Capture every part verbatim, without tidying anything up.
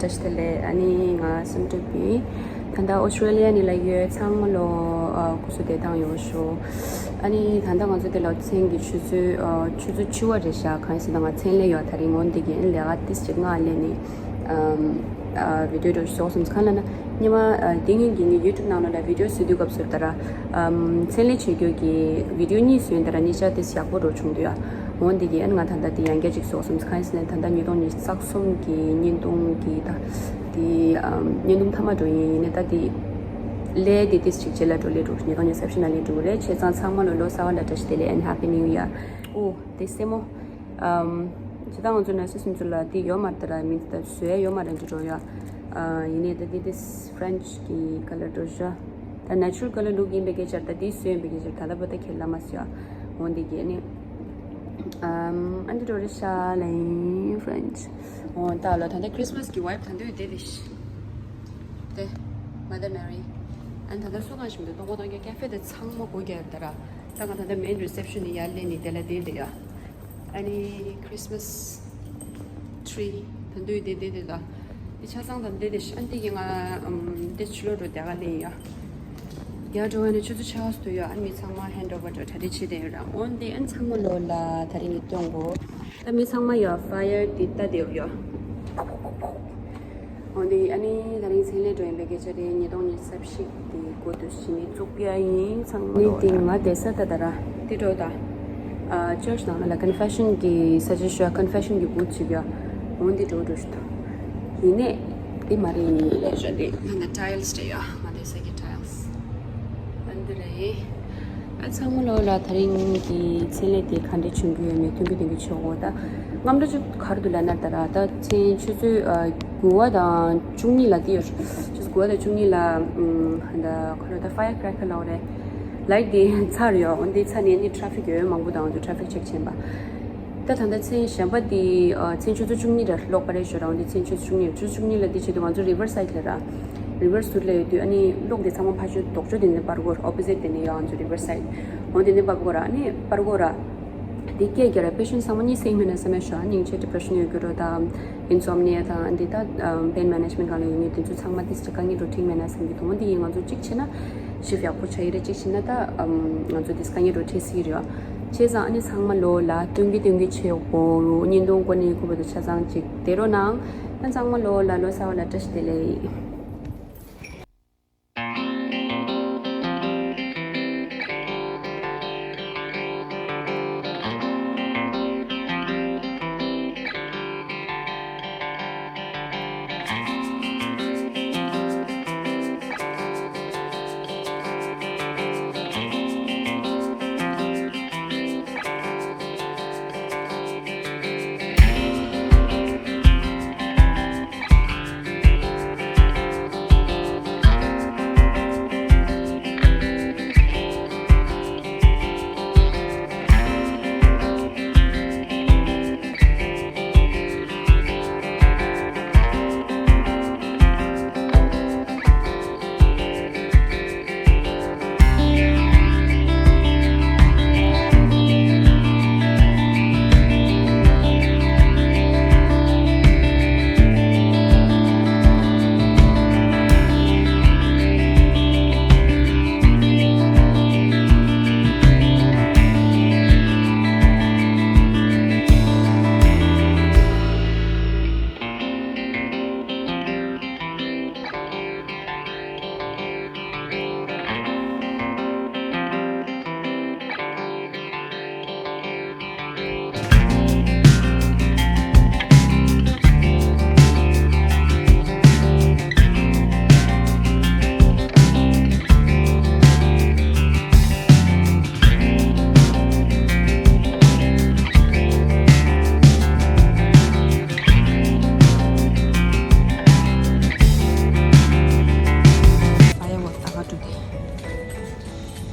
བཀྲ་ཤིས་བདེ་ལེགས། ཨ་ནི་ང་བསམ་གྲུབ་ཡིན། ད་ལྟ་ཨོ་སི་ཊྲེ་ལི་ཡ་ནས་ལ་ཡོད། ཚང་མ་ལོ་ཨ་སྐུ་གཟུགས་བདེ་ཐང་ཡོང་ཤོག་ཨ་ནི་ད་ལྟ་ང་ཚོ་དེ་ལ་མཚན་གྱི་ཆུ་ཚོད་ཨ་ཆུ་ཚོད་བཅུ་པ་རེད་ཤག་གང་ཡིན་ཟེར་ན་ང་མཚན་ལས་ཡོད། ད་རིང་འོན་ཏེ་གི་ཨ་ནི་ལས་ཀ་ཏིས་ཅིག་ང་ལས་ནི་ཨམ་ཨ་བི་ཌི་ཡོ་འགྲོ་ཤོག་སོང་ཚེ་གང་ལ་ན་ཉི་མ་ཨ་དེ་སྔོན་གྱི་ངའི་ཡུ་ཊུབ་ནང་ལ་ལ་བི་ཌི་ཡོ་བཟོ་དུས་སྐབས་སུ་ད་ར་ཨམ་མཚན་ལས་བྱེད་རྒྱུ་གི་བི་ཌི་ཡོ་གཉིས་བཟོས་ཡིན། ད་ར་གཉིས་ཆ་ཏིས་ཡག་པོ་འགྲོ་བྱུང་འདུག་ཡ། འོན་ཏེ་གི་ཨ་ནི་ང་ད་ལྟ་དེ་ཡང་བསྐྱར་ཅིག་བཟོ་སོང་ཚེ་གང་ཡིན་ཟེར་ན་ད་ལྟ་ཉིས་སྟོང་ཉི་ཤུ་རྩ་གསུམ་གི་བརྙན་ཐུང་གི་ད་དེ་ཨམ་བརྙན་ཐུང་མཐའ་མ་འགྲོ་ཡིན། ཡིན་ནའི་ད་དེ་ལས་དེ་ཏིས་ཅིག་རྗེས་ལ་འགྲོ་ལས་འགྲོ་ཉིས་སྟོང་ཉི་ཤུ་རྩ་བཞི་ནང་ལས་འགྲོ་གི་རེད། བྱས་ཙང་ཚང་མ་ལོ་ལོ་གསར་བ་ལ་བཀྲ་ཤིས་བདེ་ལེགས་and Happy New Year། ཨོ་དེ་སེ་མོ། ཨམ་ཇི་ལྟར་ང་ཚོ་ན་སི་སུམ་ཚོ་ལ་དེ་ཡོད་མ་རེད། ད་ར་མིན་ད་བཟོས་ཡོད་མ་རེད་འདི་འགྲོ་ཡ། ཨ་ཡིན་ནའི་ད་དེ་དེ་French གི་ཁ་ལར་འགྲོ་ཤ། ད་natural colour look ཡིན་པའི་སྐད་ཆ་ད་དེ་བཟོས་ཡིན་པའི་སྐད་ཆ་ད་ལྟ་བར་ད་ཁྱེད་ལ་མ་ཟེར་ཡ། འོན་ཏེ་གི་ཨ་ནི་ཨམ་ཨ་འདི་འགྲོ་རེད་ཤ་ལ་ཡིན་French། འོ་ད་ལ་ད་ལྟ་Christmas གི་vibe ད་འདོད་དེ་དེ་ཤ། དེ་Mother Mary། ཨ་ནི་ད་ལྟ་སུ་གང་ཞིག་མི་འདུག་སྟོང་པ་སྟོང་རྐྱང་cafe དེ་ཚང་མ་སྒོ་རྒྱག་ཡོད་ད་ར། ད་ང་ད་ལྟ་main reception ནས་ཡར་སླེབས་ནས་དེ་ལ་བསྡད་བསྡད་ཡ། ཨ་ནི་Christmas tree ད་འདོད་དེ་བསྡད་བསྡད་ད། དེ་ཆ་ཚང་ད་བསྡད་བསྡད་ཤ་འདི་གི་ང་ཨམ་དེ་ཕྱི་ལོགས་འགྲོ་དེ་ག་སླེབས་ཡ། ཡར་འགྲོ་བ་ནས་ཆུ་ཚོད་ཆ་བ་སུ་ཡ། ཨ་ནི་མི་ཚང་མ་hand over འགྲོ་གྲ་སྒྲིག་བྱེད་བསྡད་ཡོད་ར། འོན་ཏེ་ཨ་ནི་ཚང་མ་ལོ་ལ་ད་རིང་ནས་སྟོན་གོ། ད་མི་ཚང་མ་ཡོད་fire དེ་ལྟ་དེ་ཡོད། འོན་ཏེ་ཨ་ནི་ད་རིང་མཚན་ལས་འགྲོ་ཡིན་པའི་སྐད་ཆ་རེད། ཉིས་སྟོང་ཉི་ཤུ་རྩ་བཞི་དེ་འགོ་དུ་ཞི་མི་བཙུགས་ཡ་ཡིན་ཚང་མ་ནི་དེ་ང་བསྡད་ས་ད་ད་ར་དེ་འགྲོ་ད། ཨ་church ནང་ལ་ལ་confession གི་ས་ཆ་ཤོད། confession གི་booth ཅིག་ཡོད། འོན་ཏེ་འགྲོ་འགྲོ་ཞུ་ད། ཡིན་ནས་དེ་མ་རེད་ལས་ཤོད་དེ་ང་ན་tiles དེ་ཡོད། ང་བསྡད་ས་གི་tiles ཨ་འདི་རེད། ཨ་ཚང་མ་ལོ་ལ་ད་རིང་གི་མཚན་ལས་དེ་ག་འདྲ་བྱུང་གི་ཡོད་མེད་མཐུན་གི་མཐུན་གི་ཆོག་གོ། ད་རྔམ་འདྲ་ཅིག་ག་རེ་འདུག་ལབ་ན་ད་ར་ད་མཚན་ཆུ་ཚོད་ཨ་དགུ་པ་དང་བཅུ་གཉིས་ལ་དེ་ཡོད། ཆུ་ཚོད་དགུ་པ་དང་བཅུ་གཉིས་ལ་ཨམ་ད་ག་རེ་ད་firecracker ལབ་རེད། light དེ་ཚར་ཡོད། འོན་ཏེ་ཚར་ནས་ནི་traffic ཡོད་མང་པོ་དང་ང་ཚོ་traffic check བྱེད་པ། ད་ད་ལྟ་མཚན་གཞན་པ་དེ་ཨ་མཚན་ཆུ་ཚོད་བཅུ་གཉིས་ར་ལོག་པ་རེད་ཤོད་ར། འོན་ཏེ་མཚན་ཆུ་ཚོད་བཅུ་གཉིས་ཆུ་ཚོད་བཅུ་གཉིས་ལ་དེ་བྱེད་དུས་ང་ཚོ་riverside ལ་ར། river ཟུར་ལ་ཡོད་དུས་ཨ་ནི་གློག་དེ་ཚང་མ་ཕར་ཕྱོགས་ལྡོག་ཕྱོགས་དེ་ནས་སྤར་གོ། opposite དེ་ནས་ཡོད་ང་ཚོ་riverside འོན་ཏེ་ནས་སྤར་གོ་ར། ཨ་ནི་སྤར་གོ་ར། དེ་སྐད་རྒྱག་ར་patient ཚང་མ་གཉིད་སད་མེད་ན་བསམ་ཡ་ཤོད། ཨ་སྙིང་རྗེ་depression ཡོད་རྒྱུ་རོ་དང་insomnia དང་ཨ་འདི་ད་pain management སྒང་ལ་ཡོད་མཁན་དེ་ཚོ་ཚང་མ་དེ་དཀའ་ངལ་འགྲོ་འཕྲད་མེད་ན་བསམ་གྱི་འདུག་འོན་ཏེ་ཡིན་ང་ཚོ་གཅིག་བྱས་ན་shift ཡག་པོ་ཆགས་ཀྱི་རེད། གཅིག་བྱས་ན་ད་ཨམ་ང་ཚོ་དེ་དཀའ་ངལ་འགྲོ་འཕྲད་སྲིད་ཀྱི་རེད། བྱས་ཙང་ཨ་ནི་ཚང་མ་ལོ་ལ་སྟོན་གྱི་སྟོན་གྱི་ཆེ་བོ་བརྙན་ཐུང་ཀོ་ནི་ཁུ་བ་དུ་ཆ་ཚང་ཅིག་བསྡད་རོགས་གནང་། ཨ་ཚང་མ་ལོ་ལ་ལོ་གསར་བ་ལ་བཀྲ་ཤིས་བདེ་ལེགས།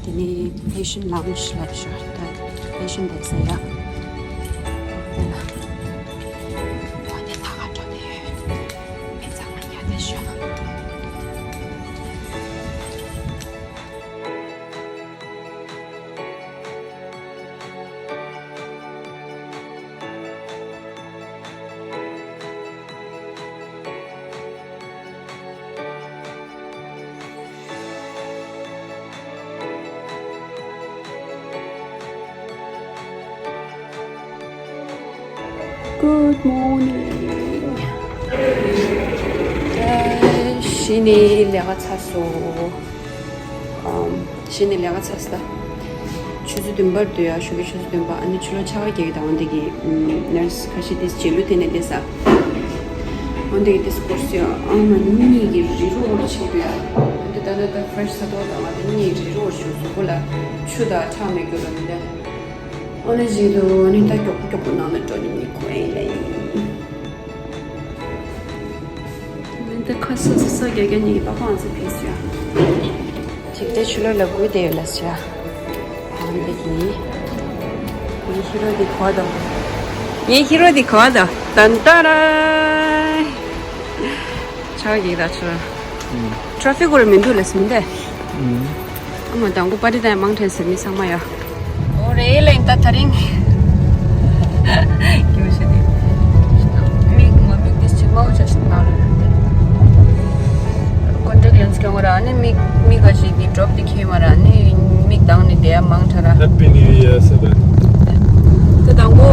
དེ་ནས་patient lounge ལ་ཤོག་ད་patient desk ལ་ཡ། དེ་ལ་འོ་དེ་ད་ག་འགྲོ་དེ་ཡོད། མི་ཚང་མ་ཉལ་ཏེ་ཤོག Good morning. གཞི་ནས་ལས་ཀ་ཚར་སོང་། ཨམ། གཞི་ནས་ལས་ཀ་ཚར་སོང་། ད་ཆུ་ཚོད་བདུན་པར་འདུག་ཡ། ཞོགས་ཀའི་ཆུ་ཚོད་བདུན་པ། ཨ་ནི་ཕྱི་ལོགས་ཆར་པ་རྒྱག་གི་འདུག་འོན་ཏེ་གི་ཨམ། ནར་སི་ཁ་ཤས་དེ་རྗེས་ལུས་དེ་ནས་བསྡད་ས། འོན་ཏེ་གི་དེ་སྐོར་སོ་ཡ། ཨ་མ་ནི་གཉིད་ཀྱི་རི་རུ་བོར་ཆེ་འདུག་ཡ། འོན་ཏེ་ད་ལྟ་ད་ཕ་རེ་ཤི་ས་ཐོག་དང་ང་དེ་གཉིད་རི་རུ་བོར་ཞུ་གཟུགས་པོ་ལ་ཆུ་དང་ཁྲག་མེད་རྒྱུ་རུ་མི་འདུག་འོ་ན་བཞིན་དུ་ནི་ད་མགྱོགས་པོ་མགྱོགས་པོ་ནང་ལ་འགྲོ་ནི་མི་ཁོ་ཨེ་ལ་ཡིན། མི་འདི་ཁ་སོ་སོ་སོ་རྒྱ་རྒྱ་ཉིད་ཀྱི་པགས་པའང་ཚོ་ཕེབས་སོ་ཡ། ཅིག་དེ་ཆུ་ལོག་ལ་སྒུག་བསྡད་ཡོད་ལ་ཟེར་ཡ། ཨ་འདི་གི། ངའི་ཧི་རོ་འདི་གོ་དང་། ངའི་ཧི་རོ་འདི་གོ་དང་། ཏན་ཏ་ར། ཆག་གི་ད་ཆུ། ཨུམ། ཊ་ར་ཕིག་གོ་ར་མི་འདུག་ལ་ཟེར་མི་འདི། ཨུམ། ཨ་མ་དང་པོ་པར་ཊི་དང་མང་ཕྲན་ཟེར་མི་ཚང་མ་ཡ། འོ་རེད་ལེ་ད་ད་རིང་། སྐྱོ་ཤ་དེ། མིག་ང་མིག་དེ་ཅིག་མང་ཆ་ཞིག་ནང་ལ་རེད་དེ། ཀོན་ཊེག་ལེན་སི་སྐྱོང་བ་ར་ནི་མིག་མིག་ག་ཅིག་གི་ཌོབ་དེ་ཁེལ་མ་ར་ནི་མིག་དང་ནི་དེ་ཡ་མང་ཆ་ར། Happy New Year ཟེར་བས། དེ་དང་པོ་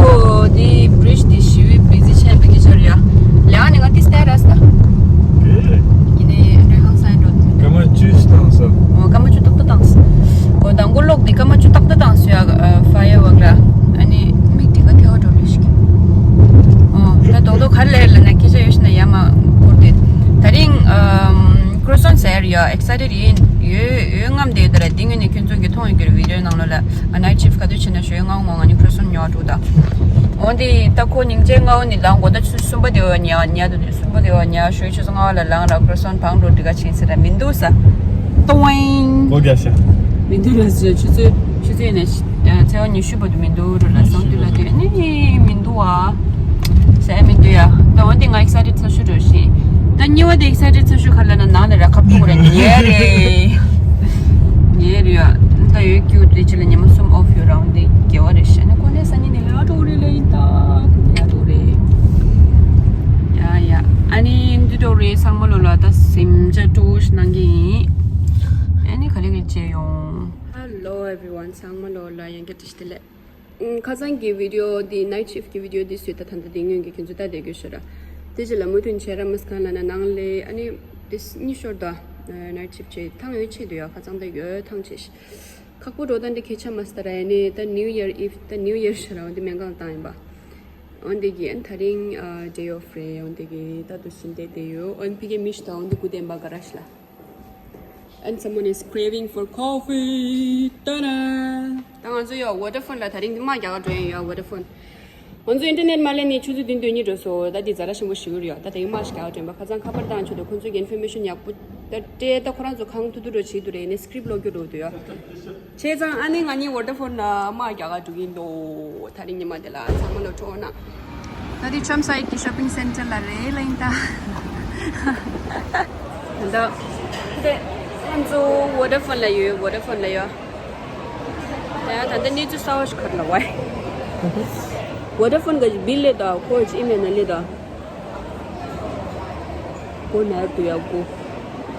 དེ་བྲིཇ་དེ་ཞི་བའི་བི་ཟི་ཆེན་པའི་ཆར་ཡ། ལ་ནི་ང་དེ་སྟེ་ར་ས། གི། ཡིན་ནི་རེ་ཧང་སའི་འགྲོ། སྐར་མ་བཅུ་བཏང་སོ། ཨོ་སྐར་མ་བཅུ་ཏག་ཏག་བཏང་སོ། ཨོ་དང་པོ་གློག་དེ་སྐར་མ་བཅུ་ཏག་ཏག་བཏང་སོ་ཡ། ཕ་ཡར་ཝག་ལ། ཨ་ནི་མིག་དེ་ག་ཐེ་བ་འགྲོ་ལེ་ཞིག་ཨོ་ད་དོག་དོག་ག་ལེར་ལ་ན་སྐད་ཆ་ཡོད་ཤི་ན་ཡ་མ་འཁོར་ཏེ། ད་རིང་ཨམ་ཀྲོ་སོན་ཟེར་ཡ་ཨེག་སའི་ཊེཌ་ཡིན་ཡོད་ཡོད་རྔམ་དེ་ད་ར་དེ་ངོས་ནས་ཁྱོད་ཚོ་གི་མཐོང་ཡོད་ཀྱི་རེད་བི་ཌི་ཡོ་ནང་ལོགས་ལ། ང་ནའི་ཊི་ཤིཕ་ག་དུས་ཕྱིན་ན་ཞོའི་ང་ངོ་ང་ནི་ཀྲོ་སོན་ཉོ་འགྲོ་ད། འོན་ཏེ་ད་ཁོ་ཉིན་བྱེད་ང་འོ་ནི་ལང་གོ་ད་ཆུ་གསུམ་པ་དེ་བ་ཉ་ཉ་དུ་དུས་གསུམ་པ་དེ་བ་ཉ་ཞོའི་ཆུ་ཚོད་ལྔ་བ་ལ་ལང་ར་ཀྲོ་སོན་བང་འགྲོ་འདི་ག་ཕྱིན་ཟེར་ར་མི་འདུག་ས། ཏོ་ཝེང་། ལོ་རྒྱ་ཤ། མི་འདུག་ལ་ཟེར་ཆུ་ཚོད་ཆུ་ཚོད་ནས་ཚེས་པ་ཉི་ཤུ་བར་དུ་མི་འདུག་རུ་ལ་སང་དུས་ལ་དུས་ནི་མི་འདུག་བ། ཟེར་མི་འདུག་ཡ། ད་འོན་ཏེ་ང་ཨེག་སའི་ཊེཌ་ཚ་ཤུ་འགྲོ་ཤི། ད་གཉིས་པ་དེ་ཨེག་སའི་ཊེཌ་ཚ་ཤུ་ག་ལ་ན་ནང་ལ་ར་ཁ་ཕོག་ར་ཉེ་རེད། ཉེ་རེད་ཡ། ད་ཡོད་ཀྱུ་དེ་ཅི་ལ་ཉི་མ་གསུམ་ཨོ་ཕི་ཡོད་ར་འོན་ཏེ་དགེ་བ་རེད་ཤི་ནི་ཁོ་ནས་ས་ཉིན་ནི་ལ་འགྲོ་རེད་ལ་ཡིན་ད་ཁོ་ནས་འགྲོ་རེད། ཡ་ཡ། ཨ་ནི་འདི་འགྲོ་རེད་ཚང་མ་ལོ་ལ་ད་སེམས་ཅན་སྤྲོ་བོ་ཞིག་གནང་གི་ཡིན། ཨ་ནི་ག་རེ་ག་རེ་བྱས་ཡོང་། Hello everyone ཚང་མ་ལོ་ལ་ཡང་བསྐྱར་བཀྲ་ཤིས་བདེ་ལེགས། ཁ་སང་གི་བི་ཌི་ཡོ་འདི་ནའིཊ་ཤིཕ་གི་བི་ཌི་ཡོ་འདི་བཟོས་ད་ད་ལྟ་འདི་སྔོན་གྱི་ཁྱོད་ཚོ་ལྟ་བསྡད་རྒྱུ་ཤོད་ར། དེ་རྗེས་ལ་མུ་མཐུད་བྱས་ར་མི་སི་ཁ་ལ་ན་ནང་ལས་ཨ་ནི་འདི་གཉིས་ཤོར་ད། ནའིཊ་ཤིཕ་བྱས་ཐང་ཡོད་ཆེད་དུ་ཡ་ཁ་སང་ད་ཡོད་ཐང་ཆེ་ཤི། ཁག་པོ་འགྲོ་ད་འདི་ཁེ་ཆ་མ་སྟ་ར་ཨ་ནི་ད་ནིའུ་ཡར་ཨིབ་ད་ནིའུ་ཡར་ཤོར་ར་འོན་ཏེ་སྨན་ཁང་བཏང་ཡིན་པ། འོན་ཏེ་གི་ཨན་ད་རིང་ཌེ་ཨོཕ་རེད་འོན་ཏེ་གི་ད་དུ་ཤིན་ཏེ་དེ་ཡོད་འོན་ཕི་གེ་མི་ཤི་ད་འོན་ཏེ་གུ་དེ་འབའ་ག་ར་ཤི་ལ། And someone is craving for coffee. Ta-da! ད་ང་ཚོ་ཡོད་ཝོ་ཌ་ཕོན་ལ་ད་རིང་འདི་མ་རྒྱག་ག་འགྲོ་ཡིན་ཡོད་ཝོ་ཌ་ཕོན། ང་ཚོ་ཨིན་ཊར་ནེཊ་མ་ལེན་ནས་ཆུ་ཚོད་བདུན་དོན་གཉིས་འགྲོ་སོང་ད་འདི་ཛ་དྲག་ཆེན་པོ་ཞིག་ཡོད་རེད་ཡོད་ད་དེ་མ་ཞིག་རྒྱག་ག་འགྲོ་ཡིན་པ་ཁ་སང་ཁ་པར་བཏང་ཆུ་དུ་ཁོང་ཚོས་ཀྱི་ཨིན་ཕོར་མེ་ཤོན་ཡག་པོ་ད་སྤྲད་ད་ཁོ་རང་ཚོ་ཁང་ཐུ་ཐུ་འགྲོ་བྱེད་དུ་རེད་ནས་སི་ཀི་རིབ་ཀློག་རྒྱུ་འགྲོ་དུ་ཡོད། བྱས་ཙང་ཨ་ནི་ང་གཉིས་ཝོ་ཌ་ཕོན་ལ་མ་རྒྱག་ག་འགྲོ་གིན་འདུག་ད་རིང་ཉི་མ་དེ་ལ་ཚང་མ་ལོ་ཁྲོ་ན། ད་དེ་ཁྲོམ་སའིཌ་གི་ཤོ་པིང་སེན་ཊར་ལ་རེད་ལ་ཡིན་ད། ད་དེ་ང་ཚོ་ཝོ་ཌ་ཕོན་ལ་ཡོད་ཝོ་ཌ་ཕོན་ལ་ཡོད། ད་ཡ་ད་ལྟ་གནས་ཚུལ་གསར་བ་ཞིག་ག་རེ་ལ་བ་ཡི། ཝོ་ཌ་ཕོན་གི་བིལ་ལས་ད་ཁོ་ཅི་ཨི་མེལ་ནང་ལས་ད། སྒོ་ནར་དུ་ཡག་པོ།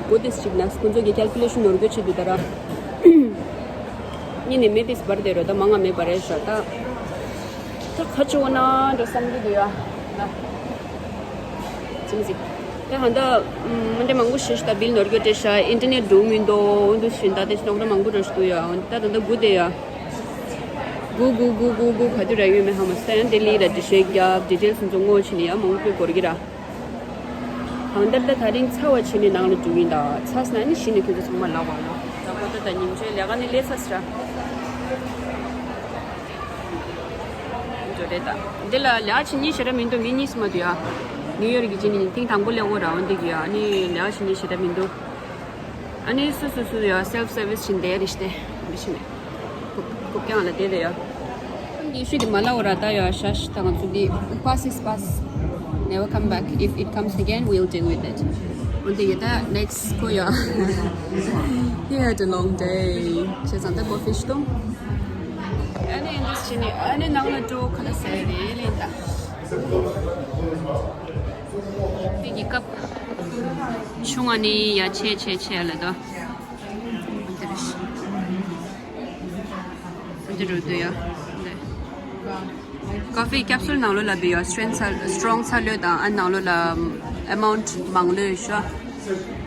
སྒོ་དེ་ཞིག་ན་ཁོང་ཚོ་གི་ཁལ་ཀུ་ལེ་ཤོན་ནོར་འགྱོ་ཆེད་དུ་ད་ར། ཉིན་ནས་མེད་དེ་སྦར་དེ་རོ་ད་མང་ང་མེད་པ་རེད་ཤག་ད། ད་ཁ་ཆེ་བོ་ན་འགྲོ་བསམ་གྱི་འདུག་ཡ། ན། ཙི་མི་ཙི། ད་ཧ་ད། མ་འདྲེ་མང་པོ་ཞེ་ཞིག་ད་བིལ་ནོར་འགྱོ་སྤྲད་ཤག་ཨིན་ཊར་ནེཊ་འགྲོ་མི་འདུག་འོན་ཏུ་ཤིན་ད་དེ་ཤི་ནོག་ད་མང་པོ་འགྲོ་ཞིག་འདུག་ཡ། ད་ད་ད་སྒུག་དེ་ཡ། སྒུག་སྒུག་སྒུག་སྒུག་སྒུག་ག་དུས་ར་ཡོད་མེད་ཧ་མ་སི་ད་ཡང་དེ་ལི་ར་འགྲེལ་བཤད་རྒྱབ་ཌི་ཊེལ་སི་ཚོ་ངོ་ཆེ་ནི་ཡ་མང་པོ་འགོར་གི་ར། གང་ལྟར་ད་ད་རིང་ཚ་བ་བྱས་ནས་ནང་ལ་འགྲོ་གི་ཡིན་ད། ཚ་ས་ན་ནི་གཞི་ནས་ཁྱོད་ཚོ་ཚང་མ་ལབ་པ་ལོ། ད་གོ་ད་ད་ཉིན་བྱོན་ལས་ཀ་ནི་ལས་ཚ་ས་ར། འགྲོ་རེད་ད། འདི་ལ་ལས་ཀ་བྱེད་ཉིན་ཞེ་དྲག་མི་འདུག་མི་གཉིས་སུ་མ་འདུག་ཡ། ནིའུ་ཡོར་གི་ཅི་ནི་ཐེངས་དང་པོ་ལས་འོ་ར་འོན་འདི་གི་ཡ་ནི་ལས་ཀ་བྱེད་ཉིན་ཞེ་དྲག་མི་འདུག་ཨ་ནི་སུ་སུ་སུ་ཡ་སེལ་ཕི་སར་ཝི་སི་བྱིན་བསྡད་རེད་ཤི་ཏེ། མི་ཤི་མེད། རྐུབ་རྐུབ་ཀྱང་ལ་བསྡད་རེད་ཡ། ཁྱོད་ཀྱིས་ཤུལ་དེ་མ་ལབ་འོ་ར་ད་ཡ་ཤ་ཤི་ད་ང་ཚོ་འདི་pass is pass. Never come back. If it comes again, we'll deal with it. འོན་ཏེ་ཡ་ད་next ཁོ་ཡ། He had a long day. བྱས་ཙང་ད་ཀོ་ཕི་ཞིག་འཐུང་། ཨ་ནི་ཨེ་འདྲ་བྱས་ནས་ཨ་ནི་ནང་ལ་འགྲོ་ཁ་ལག་ཟ་ཡ་རེད་ལེ་ད། འདི་གི་ཀབ་ཆུང་བ་ནི་ཡ་ཆེ་ཆེ་ཆེ་ལ་དོ། འདི་རུ་འདི་རུ་འདི་ཡ། འདི། ཀོ་ཕི་ཀེབ་སུལ་ནང་ལོགས་ལ་བི་ཡོ་སི་ཊེན་སི་སི་ཊོང་ཚ་ལོས་དང་ཨ་ནང་ལོགས་ལ་ཨ་མའུན་ཊི་མང་ལོས་ཤོ།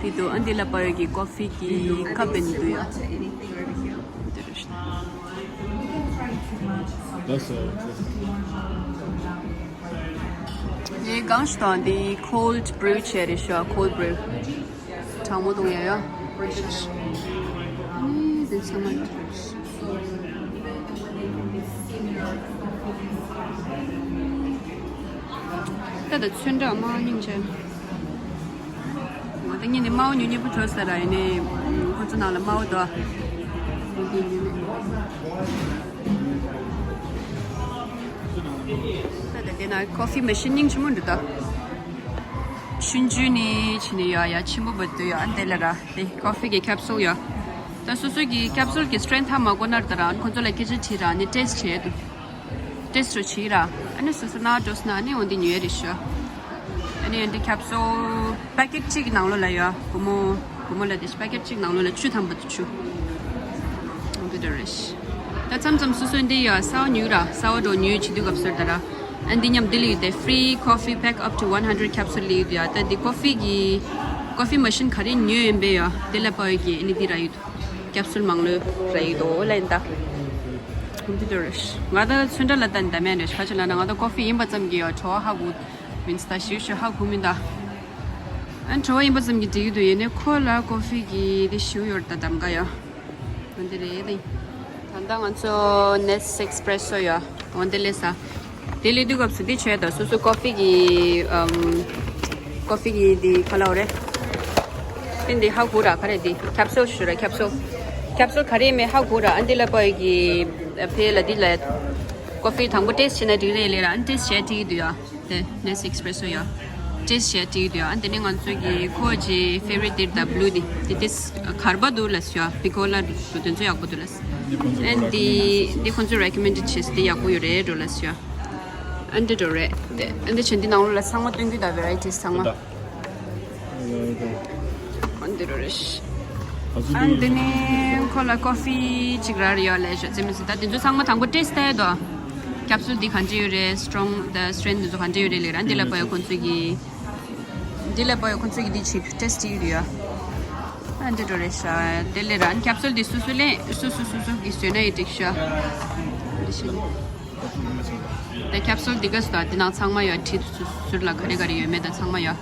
དེ་དུ་ཨ་འདི་ལ་པ་ཡོ་གི་ཀོ་ཕི་གི་ཁབ་བེ་ནི་དུ་ཡོ། That's a ངས་གང་ཞིག་དང་འདི་ཁོལ་བྲུ་བྱས་རེད་ཤོ། ཁོལ་བྲུ། གྲང་མོ་གཏོང་ཡ་ཡ། ཨ་ནི་དེ་ཚང་མ། ད་ད་ཚོན་ཁྲ་མ་སྙིང་རྗེ། ང་ད་ངས་ནི་དམར་པོ་ཉུང་ཉུང་པོ་བྲོས་ས་ར་ཡིན་ནི། ཁོ་ཚོ་ནང་ལ་དམར་པོ་འདུག་ད་ད་དེ་ན་ཀོ་ཕི་མེ་ཤིན་སྙིང་རྗེ་མོ་འདུག་ད། ཆུང་ཆུང་ནི་ཕྱི་ནས་ཡོད་ཡ། ཆེན་པོ་བར་དུ་ཡོད། ཨ་དེ་ལ་ར་དེ་ཀོ་ཕི་གི་ཁེབ་སུལ་ཡོད། ད་སོ་སོ་གི་ཁེབ་སུལ་གི་སི་ཊེན་ཐི་ཧ་མ་གོ་ན་ར་ད་ར་ཁོ་ཚོ་ལ་སྐད་ཆ་དྲིས་ར་ནི་ཊེ་སི་ཊི་བྱས་འདུག་ཊེ་སི་ཊི་རོ་བྱས་ར། ཨ་ནི་སོ་སོ་ན་འགྲོ་སོང་ན་ཨ་ནི་འོ་འདི་ཉོས་རེད་ཤོ། ཨ་ནི་འདི་ཁེབ་སུལ་པེ་ཀེ་ཊི་གཅིག་གི་ནང་ལོགས་ལ་ཡོད། བུ་མོ་བུ་མོ་ལ་དེ་པེ་ཀེ་ཊི་གཅིག་ནང་ལོགས་ལ་བཅུ་ཐམ་པ་དུ་བཅུ། འདི་འདྲ་རེད། ད་མཚམས་མཚམས་སོ་སོ་འདི་ཡ་སའོ་ཉུ་ར་སའོ་འགྲོ་ཉུ་བྱེད་དུས་སྐབས་སུ་ད་ར། ཨ་འདི་མཉམ་འདི་ལ་ཡོད་དེ། Free coffee pack up to one hundred capsule ལ་ཡོད་དེ་ཡ། ད་འདི་ཀོ་ཕི་གི་ཀོ་ཕི་མེ་ཤིན་ག་རེ་ཉོས་ཡིན་པས་ཡ། དེ་ལ་པ་ཡོ་གི་ཨ་ནི་འདི་ར་ཡོད་དུ། ཁེབ་སུལ་མང་ལོས་ར་ཡོད་དོ་ལ་ཡིན་ད། འདི་འདྲ་རེད། ང་ད་ཚོན་ཁྲ་ལ་ད་འདི་མེད་རེད། ག་ཅི་ལ་ན་ང་ད་ཀོ་ཕི་ཡིན་པ་ཙམ་གྱིས་ཡ་བྲོ་བ་ཧ་གོ། མིན་སི་ད་ཞིའུ་ཞིའུ་ཧ་གོ་མིན་ད། ཨན་བྲོ་བ་ཡིན་པ་ཙམ་གྱིས་འགྲིག་གི་འདུག་ཡིན་ནའི་ཁོ་ལ་ཀོ་ཕི་གི་དེ་ཞིའུ་ཡོད་ད་གདམ་ག་ཡ། འོན་ཏེ་རེད་དེ། ད་ལྟ་ང་ཚོ་ནེ་སི་ཨེག་སི་པི་རེ་སོ་ཡ། འོན་ཏེ་ལས་ས། དེ་ལས་དུས་སྐབས་སུ་དེ་བྱས་ད་སོ་སོ་ཀོ་ཕི་གི་ཨམ། ཀོ་ཕི་གི་དེ་ག་ལ་འོ་རེད། དེ་འདི་ཧ་གོ་ར་ག་རེ་དེ་ཁེབ་སུལ་ཞུ་ར་ཁེབ་སུལ། ཁེབ་སུལ་ག་རེ་མེད་ཧ་གོ་ར། ཨན་དེ་ལ་པ་ཡོ་གི་ཕེ་ལ་དེ་ལ་ཀོ་ཕི་དང་པོ་ཊེ་སི་ཊི་བྱས་ན་འགྲིག་རེད་ལས་ར། ཨན་ཊེ་སི་ཊི་བྱས་འགྲིག་གི་འདུག་ཡ། དེ་ནེ་སི་ཨེག་སི་པི་རེ་སོ་ཡ། ཊེ་སི་ཊི་བྱས་འགྲིག་གི་འདུག་ཡ། ཨན་དེ་ནས་ང་ཚོ་གི་ཁོ་གི་ཕེ་ཝ་རི་ཊི་དེ་ད་བླུ་དེ་དེ་ཊེ་སི་གར་པ་འདུག་ལ་སོ་ཡ། པི་ཀོ་ལ་འདུག་དེ་ཚོ་ཡག་པོ་འདུག་ལ། ཨན་དེ་དེ་ཁོ་ཚོས་རེ་ཀོ་མེན་ཌི་བྱས་དེ་ཡག་པོ་ཡོད་རེད་འགྲོ་ལ་སོ་ཡ། ཨན་དེ་འགྲོ་རེད་དེ། ཨན་དེ་བྱས་འདི་ནང་ལོགས་ལ་ཚང་མ་སྟོན་གི་ད་བེ་རའི་ཊི་ཚང་མ། ཨན་དེ་རོ་རེ་ཤི། ཨན་དེ་ནས་ཁོ་ལ་ཀོ་ཕི་གཅིག་ར་རེ་ཡོད་ལས་ཤོ་ཙེ་མི་སི་ད་དེ་ཚོ་ཚང་མ་དང་པོ་ཊེ་སི་ཊི་ལྟ་ཡ་དོ། ཁེབ་སུལ་འདི་ག་འདྲ་ཡོད་རེད། སི་ཊོང་ད་སི་ཊེན་ཐི་འདི་ཚོ་ག་འདྲ་ཡོད་རེད་ལས་ར། འདི་ལ་པ་ཡོ་ཁོང་ཚོ་གི་འདི་ལ་པ་ཡོ་ཁོང་ཚོ་གི་འདི་ཅིག་ཊེ་སི་ཊི་ཡོད་རེད་ཡ། ཨན་དེ་རོ་རེ་ཤ་དེ་ལས་ར། ཨན་ཁེབ་སུལ་འདི་སུ་སུ་ལས་སུ་སུ་སུ་སུ་གི་བཟོས་ན་ཡི་འགྲིག་ཤ། འདི་ཤི་ནི། དེ་ཁེབ་སུལ་འདི་ག་སུ་དང་འདི་ནང་ཚང་མ་ཡོད། བྲིས་ཚུ་ཟུར་ལ་ག་རེ་ག་རེ་ཡོད་མེད་དང་ཚང་མ་ཡོད།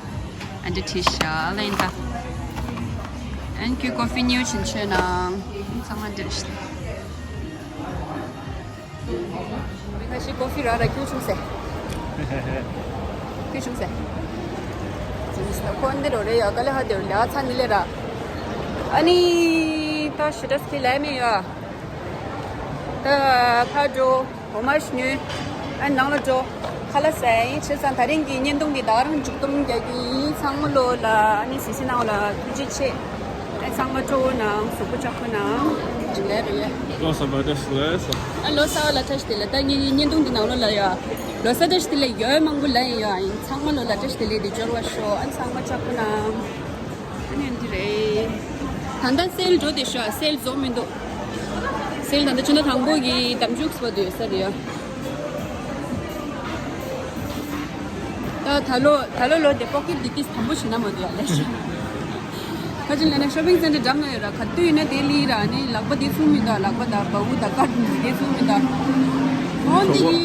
ཨན་འདི་བྲིས་ཤག་ལ་ཡིན་ད། ཨན་ཁྱོད་ཀོ་ཕི་ཉེའུ་ཆིན་ཆོད་ན་ཚང་མ་འདིར་ཤི། མི་ཁ་ཤས་ཀོ་ཕི་ར་ར་ཁྱོད་ཆུང་སེ། ཁྱོད་ཆུང་སེ། ཁོ་འདི་རོ་རེ་ཡོད་ག་ལེ་ཧ་འདིར་ལ་ཚ་ནི་ལེ་ར། ཨ་ནི་ད་ཞི་ཏྲ་སི་ཁི་ལ་མི་ཡོད། ད་ཕ་འགྲོ། འོ་མ་ཉོས། ཨ་ནང་ལ་འགྲོ། ཁ་ལག་ཟ་ཡིན། བྱས་ཙང་ད་རིང་གི་བརྙན་ཐུང་འདི་ད་ག་རང་མཇུག་སྡོམ་རྒྱག་གི་ཡིན། ཚང་མ་ལོ་ལ་ཨ་ནི་སི་སི་ནང་ལ་ཐུགས་རྗེ་ཆེ། ཨ་ཚང་མ་སྤྲོ་བོ་གནང་། གཟུགས་པོ་ཅག་པོ་གནང་། ལས་རེད། ལོ་གསར་པ་བཀྲ་ཤིས་བདེ་ལེགས། ཨ་ལོ་གསར་པ་ལ་བཀྲ་ཤིས་བདེ་ལེགས། ད་ངའི་བརྙན་ཐུང་འདི་ནང་ལོ་ལ་ཡ། ལོ་གསར་བཀྲ་ཤིས་བདེ་ལེགས་ཡོད་མང་པོ་ལ་ཡིན་ཡ། ཡིན་ཚང་མ་ལོ་ལ་བཀྲ་ཤིས་བདེ་ལེགས་འདི་འབྱོར་བ་ཤོག་ཨ་ཚང་མ་ཅག་པོ་གནང་། ཨ་ནི་འདི་རེད། ད་ལྟ་སེལ་འགྲོ་བསྡད་ཤག་སེལ་རྫོགས་མི་འདུག་སེལ་ད་ལྟ་ཕྱི་ཟླ་དང་པོ་གི་ཟླ་མཇུག་སྤོ་འདུག་ས་རེད། ད་ད་ལོ་ད་ལོ་ལོ་དེ་པོ་ཀེ་ཊི་འདི་ཏིས་དམ་པོ་བྱེད་ན་མ་འདུག་ཡ་ལས་ཤག་ཁ་ཅིག་ལས་ན་ཤོ་པིང་སེན་ཊར་འགྲམ་ན་ཡོད་ར། ག་དུས་ཡིན་ན་དེ་ལི་ར། ནི་ལག་པ་དེ་ཚུགས་མི་འདུག་ལག་པ་དང་བ་འུ་དང་ཀ་ཊི་དེ་ཚུགས་མི་འདུག་འོ་འདི་གི་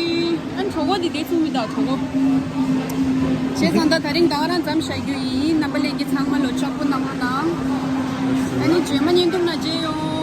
ཨ་གྲོགས་པོ་འདི་དེ་ཚུགས་མི་འདུག་གྲོགས་པོ། བྱས་ཙང་ད་ད་རིང་ད་ག་རང་མཚམས་བཞག་རྒྱུ་ཡིན། རྣམ་པ་ལྷན་རྒྱས་ཚང་མ་ལོ་ཅག་པོ་གནང་རོགས་གནང་། ཨ་ནི་རྗེས་མ་བརྙན་ཐུང་ནང་མཇལ་ཡོང་